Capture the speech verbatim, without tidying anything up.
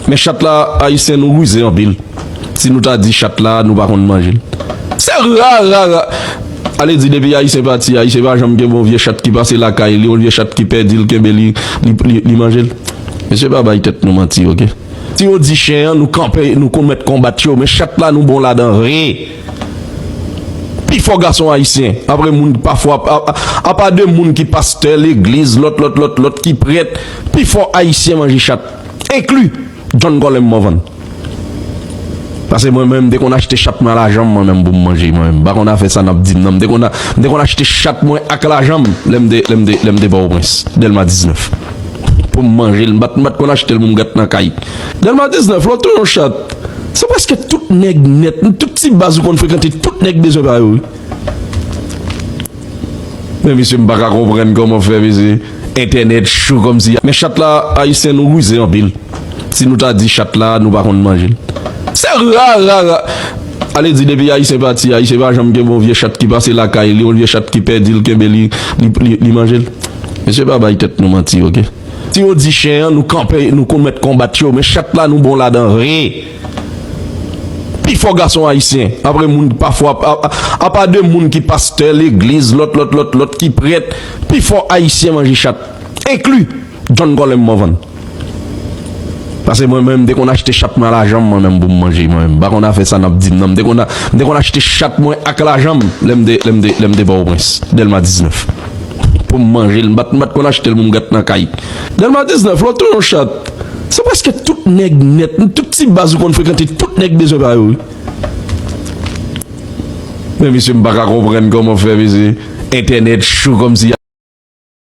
Men chat la, ayisyen, nou rize anpil. Si nou ta di chat la, nou pa konn manje l. Se ra, ra, ra. Ale di depi ayisyen pati, ayisyen pa janm gen bon vye chat ki pase lakay li, yon vye chat ki pèdi, l kenbe li, li, li, li manje l. Mesye, pa bay tèt nou manti, oke? Si yo di chen an, nou kanpe, nou konmèt konbat yo, men chat la, nou bon ladan vre. Pifò gason ayisyen, apre moun pafwa, a, a, apa de moun ki pastè legliz, lòt, lòt, lòt, lòt ki prèt, pifò ayisyen manje chat, enkli John Colem Morvan. Paske mwen menm, m te konn achte chat mwen a lajan m, mwen menm, pou m manje, mwen menm. M pa konn afè sa n ap di m nan. M te konn a-, m te konn achte chat mwen ak lajan m, lè m te, lè m te, lè m te Pòtoprens, Dèlma diznèf. Pou m manje l, m pa t, m pa t konn achte l pou m gat nan kay. Dèlma diznèf, lè w touye yon chat, se prèske tout nèg nèt, tout ti baz ou konn frekante, tout nèg bezwen pa yo, wi. Men mesye, m pa ka konprann kòman fè, mesye. Entènèt cho kòmsi. Men chat la, ayisyen, nou rize anpil. Si nou ta di chat la, nou pa konn manje l. Se ra, ra, ra. Ale di depi ayisyen pati, ayisyen pa janm gen bon vye chat ki pase lakay li, yon vye chat ki pèdi, l kenbe li, li, li, li manje l. Mesye, pa bay tèt nou manti, oke? Si yo di chen an, nou kanpe, nou konmèt konbat yo, men chat la, nou bon ladan vre. Pifò gason ayisyen, apre moun pafwa, a, a, apa de moun ki pastè legliz, lòt, lòt, lòt, lòt ki prèt, pifò ayisyen manje chat, enkli John Colem Morvan. Paske mwen menm, m te konn achte chat mwen a lajan m, mwen menm, pou m manje, mwen menm. M pa konn afè sa n ap di m nan. M te konn a-, m te konn achte chat mwen ak lajan m, lè m te, lè m te, lè m te Pòtoprens, Dèlma diznèf. Pou m manje l, m pa t, m pa t konn achte l pou m gat nan kay. Dèlma diznèf, lè w touye yon chat, se prèske tout nèg nèt, tout ti baz ou konn frekante, tout nèg bezwen pa yo, wi. Men mesye, m pa ka konprann kòman fè, mesye. Entènèt cho kòmsi.